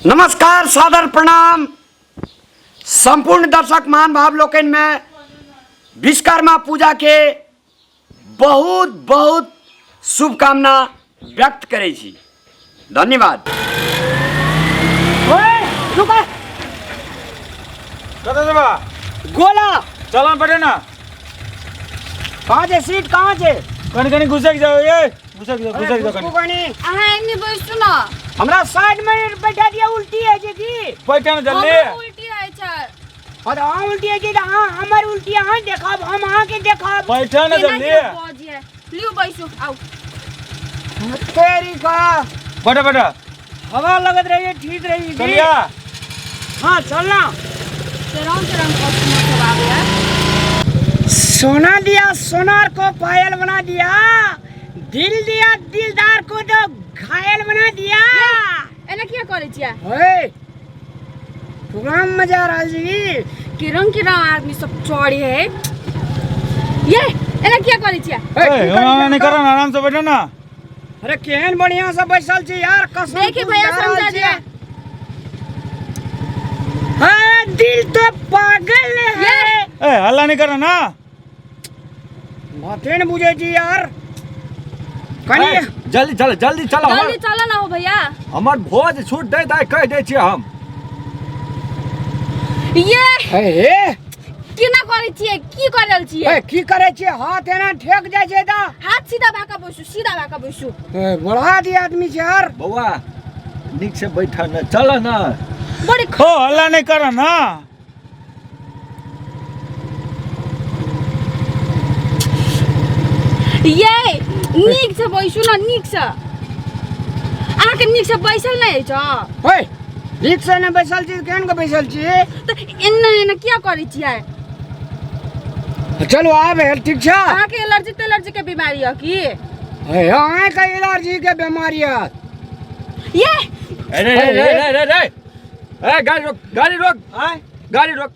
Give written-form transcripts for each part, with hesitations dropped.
नमस्कार, सादर प्रणाम संपूर्ण दर्शक महान भाव लोकनि में विश्वकर्मा पूजा के बहुत बहुत शुभकामना व्यक्त करै छी। धन्यवाद। ओए, रुका। कतऽ जेबा? गोला। चल ना बैठे ना। कहाँ छै सीट, कहाँ छै? कनी कनी घुसक जाओ, ये घुसक जाओ, घुसक जाओ कनी। कनी। अहाँ एने बैसू ना। हमरा साइड में बैठा दिया, उल्टी है जे की। बैठे ना जल्दी। हमरो उल्टी है छै। और अहाँ उल्टी है जे अहाँ हमर उल्टी अहाँ देखब, हम अहाँ के देखब। बैठे ना केना जल्दी। के बजिए? लिउ बैसू, आउ। तेरी का। बैठो बैठो। हवा लगत रही है, ठीक रही जी। चलिया। हाँ चलना। तेरह तेरह कस्टमर सब आवे है। सोना दिया सोनार को पायल बना दिया, दिल दिया दिलदार को तो घायल बना दिया। एना किया करै छियै? ओए प्रोग्राम मजा आ रहल जी। केरंग केरंग आदमी सब चढ़े है। ये एना किया करै छियै? ए, ए, की करै ओना छियै? नहीं करो ना, आराम से बैठो ना। अरे केहन बढ़िया से बैसल छी यार, कसम देखी तू भैया जा रहल समझा छियै। दिया। हाँ, दिल तो पागल है। ए हल्ला नहीं करो ना। बाते न बुझे छी यार। कनी ए, जल्दी चल, जल्दी चल, हमर जल्दी चल ना हो भैया। हमर भोज छूट दे दे कह दे छी हम। ये हे हे केना करै छियै, की कर रहल छियै? ए, की करै छियै? हाथ एना ठेक जाइ छै तऽ। हाथ सीधा भए कऽ बैसू, सीधा भए कऽ बैसू। ए, बड़ा दी आदमी छै यार। बौआ नीक से बैठ न, चल न। बड़ी हो हल्ला नहीं करो ना। ये नीक से बैसू ना, नीक से। अहाँके नीक से बैसल नहि अछि? ओए नीक से नहि बैसल छी, केहन के बैसल छी? तऽ एना एना किया करै छियै? चलू आब हेल, ठीक छै? अहाँके एलर्जी तेलर्जी के बीमारी है की? हे, अहाँके एलर्जी के बीमारी है। ये अरे रे रे रे रे रे, ए गाड़ी रोक, गाड़ी रोक, आय गाड़ी रोक।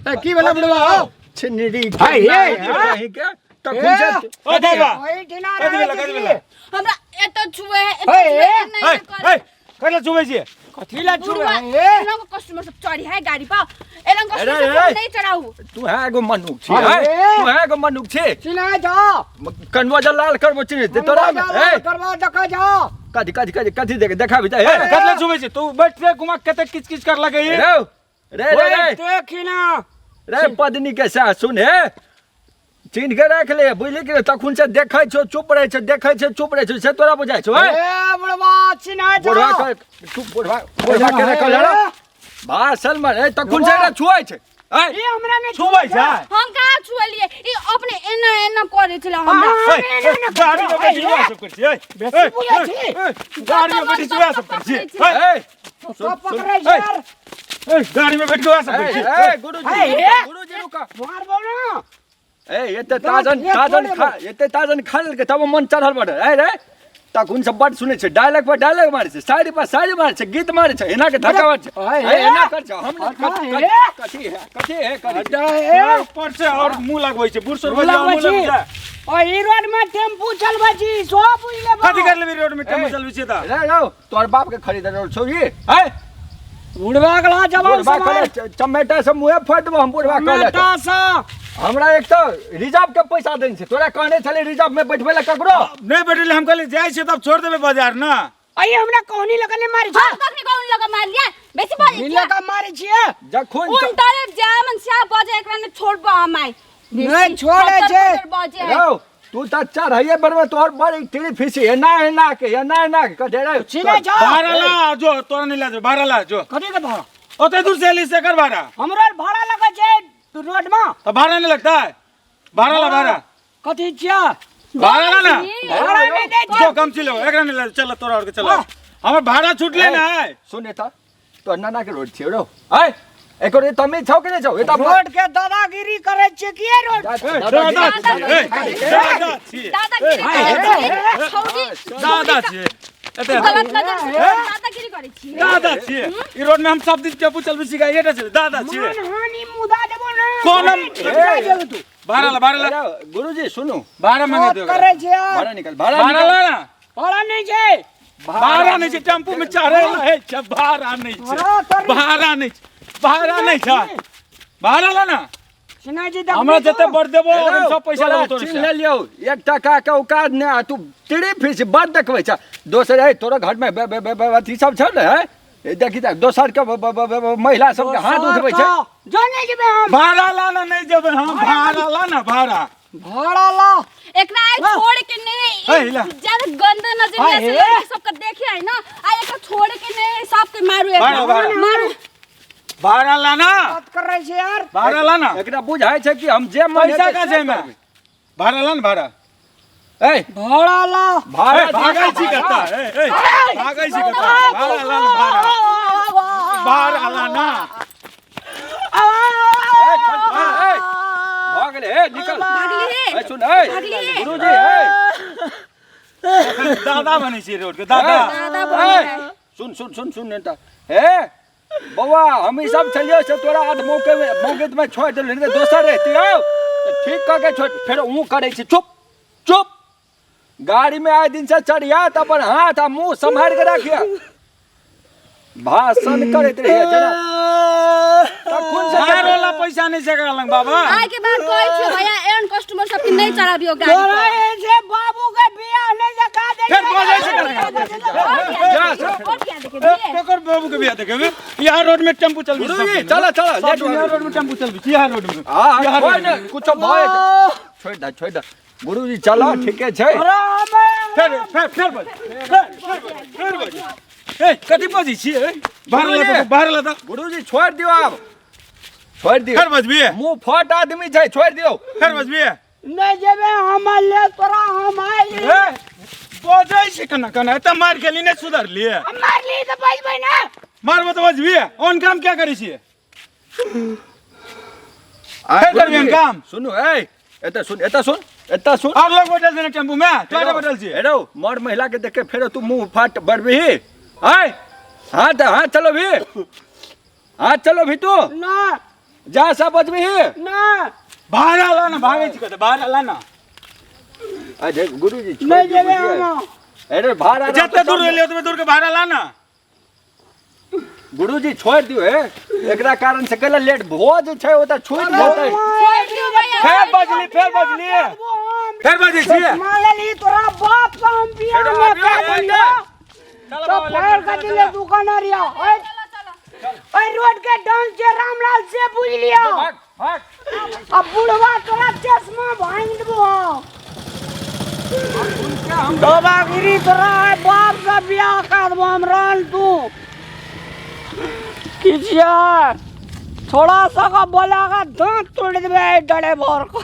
ए, की भेलै बुढ़वा हो? छिनरी हाय, के हे, कहीं के तखन ए, से ओ बाबा ओहि ठिना कथी रहै भेलै, छै कथी की? भेलै? हमरा एतऽ छुए है, एतऽ हे, छुए हे, है, एना ए एना करै। ए कथी छुबै छियै? कथी लए छुबै बुढ़वा, हे? एना के कस्टमर सब चढ़ी है गाड़ी पर, एना के अरे, कस्टमर सब अरे। नहीं चढ़ाऊ। तू है एगो मनुख छी, अरे। है तू है एगो मनुख छी। चिन्है जाओ। कनवा जल लाल करबो चिन्ह दे तोरा में, ए करबा देखा जाओ। कथी कथी कथी कथी देख देखाबी त ए कथी लए छुबै छियै? तू बैठ रे घुमा कते किच किच कर लगे रे रे रे रे देखी ना रे पदनी के साथ सुन हे, चिन्ह के राख ले, बुझली कि तखन से देखै छौ चुप रहै छौ, देखै छौ चुप रहै छौ, से तोरा बुझाइ छौ? ए ए बुढ़वा चिन्है जाओ। बुढ़वा के तू बुढ़वा बुढ़वा के रखल है भाषण में, ए तखन से एकरा छुआइ छै। ए ई हमरा नहि छुबै छै। हम कहाँ छुअलियै? ई अपने एना एना करै छलै हमरा। अहाँ ए, एना एना गाड़ी में बैठी करै सब करै छियै। बेसी बुझै छी। गाड़ी में बैठी सब करै छियै। ए सब पकड़ै छै यार। ए, गाड़ी में बैठ के सब करै ए छियै। ए गुरुजी ए, ए। गुरुजी रुका। मारबो ना। ए एते ताजन एक ताजन छोड़े खा, एते ताजन खा लेलकै तब मन चढ़ल बड़। ए रे तखन सब बड सुनै छै, डायलॉग पर डायलॉग मारै छै, साड़ी पर साड़ी मारै छै, गीत मारै छै, एना के धक्का मारै छै, अरे, ए, एना कर छै, हम अरे, कथी ए। कथी है, कथी है करी छै? ए, ऊपर से और मुंह लगबै छै, बूढ़ सूढ़ मुँह लगबै मुंह लगबै छी। छै। ओ ई रोड में टेम्पू चलबै छी, सब बुझि लेबो। कथी कर लेबी रोड में टेम्पू ए। चलबै छियै तऽ? रे रौ तोहर बाप के खरीद रहल छौ ई ए बुढ़वा गला जवान बुढ़वा समाज। कहले चमेटा से मुँहे फोड़ि देबो हम, बुढ़वा कहले बेटा सा। हमरा एक तऽ रिजर्व के पैसा देने छै, तोरा कहने छलै रिजर्व में बैठबै लए ककरो नहि बैठेलियै, हम कहलियै जाइ छियै तब छोड़ि देबै बाजार ना। अई हमरा कहनी लगने मारी छ। हम कखनी कहनी लगा मारलियै? बेसी बजै छियै। लगा मारी छियै। जखन उल्टा रे जामन स्या बजे एकरा ने छोड़बो हम आइ। नहि छोड़ै छै। खतर बजे है। रौ तू तऽ चढ़ैये बेर में तोहर बड़ी टिरी फीसी एना एना के एना एना के कथे रे। चिन्है छौ? भाड़ा ला जो, तोरा नहि ला जो, भाड़ा ला जो। कथी के भाड़ा? ओते दूर से एली से कर भाड़ा। हमरो भाड़ा लगै छै रोड में। तो भाड़ा नहीं लगता है? भाड़ा ला भाड़ा। कथी छियै? भाड़ा ला ना। भाड़ा नहि दै छै। जो कम चिलो, एकरा नहीं ला, चल तोरा और के चल। हमर भाड़ा छूटले ना है। सुन त तोहर नाना के रोड छियौ रौ। ए एकर तमीज छौ कि नहि छौ? एतऽ रोड के दादागिरी करै छियै की रोड? दादा छियै, दादा छियै, दादागिरी करै छियै। छौरी दादा छियै। एते गलत नजर से दादागिरी करै छियै। दादा छियै। ई रोड में हम सब दिन टेम्पू चलबै छी, गाड़िए टा चलबै, दादा छियै। मानहानि मुदा देबो ना। कोन ठीक जेबो तू। भाड़ा ला, भाड़ा ला। गुरुजी सुनू, भाड़ा मांगे बहुत दियो। करै छै यार। भाड़ा निकाल, भाड़ा भाड़ा निकाल। ला ना। भाड़ा नहि छै। भाड़ा नहीं छै टेम्पू में चढ़े है छै, भाड़ा नहीं छै। भाड़ा तोरी। भाड़ा नहीं छै, भाड़ा नहीं छै, भाड़ा ला ना। सिन्हा जी हमरा जते बढ़ देबो हेलो, हम सब पैसा तोरा लेबो तोरे चिन्ह से। लेलियौ, एक टका के औकात नहि आ तू तिरी फीस बड देखबै छ। दोसर है तोरा घर में बे- बे- बे- बे- अथी सब छ ने है, ए देखी त दोसर के ब- ब- ब- ब- महिला सब के हाथ उठबै छै। जो नहीं जेबे हम। भाड़ा ला ना, नहीं जेबे हम, भाड़ा ला ना, भाड़ा। भाड़ा ला। एकरा आइ छोड़ के नहीं, ए, हिला। ज्यादा गंदा नजरिया से हे। लड़की सबके देखे है ना, आ एकरा छोड़ के नहीं सबके मारू एकरा। भाड़ा, भाड़ा। मारू। भाड़ा ला ना। बात कर रहे छे यार। भाड़ा ला ना। एकरा बुझाइ छै कि हम जे मन पैसा हेतै का से छै में? करबै। भाड़ा ला ना, भाड़ा। ए, भाड़ा ला। भाड़ा ए, भागै छी कत्ता? ए, ए, भागै छी कत्ता? भाड़ा ला ना, भाड़ा। भाड़ा ला ना। ए, चल, चल, ए, भऽ गेलै, ए, निकल। भागली हे। ए, सुन, ए, भागली हे। गुरुजी, ए, दादा बनै छी रोड के दादा। दादा बनै ए, है। सुन सुन सुन सुन नेता, ए बौआ, हम ई सब छलियो से तोरा आध मौके में मौके में छोड़ देलियो, नहीं तऽ दोसर रहती हौ तऽ ठीक कऽ के छोड़। फेर ऊ करै छी, चुप चुप, गाड़ी में आए दिन से चढ़िया तऽ अपन हाथ आ मुंह सम्हारि के राखिया, भाषण करैत रहिए जेना तखन से भाड़ो ला पैसा नहीं छै एकरा लग बाबा। आइ के बाद कहै छियो भैया, एहन कस्टमर सबके नहीं चढ़ाबियो गाड़ी तोरा पर। ए जे बाबू के बियाह नहीं देखा दे। फेर बजै छै ककरा? जा, जा। और क्या देखे दिए? ककर बाबू के बियाह देखेबे? यहाँ रोड में टेम्पू चलबी। गुरुजी, चला, चला, सब लेट यहाँ हो रोड में टेम्पू चलबी, यहाँ रोड में। हाँ, यहाँ कोई रोड ने में। कुछो भए जेतै। छोड़ि दे, छोड़ि दे गुरुजी, चला, ठीके छै। फेर फेर फेर बज, फेर फेर बज। ए, कथी बजै छी? ए, बाहर ला तऽ, बाहर ला तऽ। गुरुजी, छोड़ि दियौ, आब छोड़ि दियौ। फेर बजबी? मुँह फट आदमी छै, छोड़ि दियौ। फेर बजबी? नहीं जेबे हम, ले तोरा हम आइल। ए, बजै छै केना केना? एते मारि खेली नहि सुधरलियै। हम मारली तऽ बजबै ना। मारबो तऽ बजबी। ऑन काम क्या करै छियै? आ, फेर करबियन गुरुजी, काम? सुनू, ए, एतऽ सुन, एतऽ सुन, एतऽ सुन। आर लोग बैठल छै ने टेम्पू में, तोरा बैठल छियै। हेरो, मर महिला के देख के फेरो तू मुंह फाट बढ़बिही? आय हाथ हाथ चलो भी, हाथ चलो भी तू। ना। जा सब बजबिही। ना। भाड़ा ला ना, भागै छी कतऽ? भाड़ा ला ना। अरे गुरुजी, छोड़ नहीं दियौ, जेबे बुझलियै? हम। अरे भाड़ा जते दूर रहलियै ओतबे दूर के भाड़ा ला ना। गुरुजी, छोड़ दियौ। हे, एकरा कारण से कैला लेट भोज छै, ओतऽ छूट जेतै। छोड़ि दियौ भैया। फेर बजली, फेर बजली, फेर बजै छियै। मान लेली तोरा बाप से हम बियाह फेरो में आबियौ, कर ए, दियो। चल तो बाबा, फेर चल, कथी चल। ले दुकान रिया? ओए ओए, रोड के डांस जे रामलाल से बुझ लियो। भाग भाग। अब बुढ़वा तोरा चश्मा भांग देबो हम। बाबागिरी तोरा आइ बाप से बियाह कर देबो हम। रहल तू किछिया थोड़ा सा का बोला का दांत तोड़ देबे डरे भर को।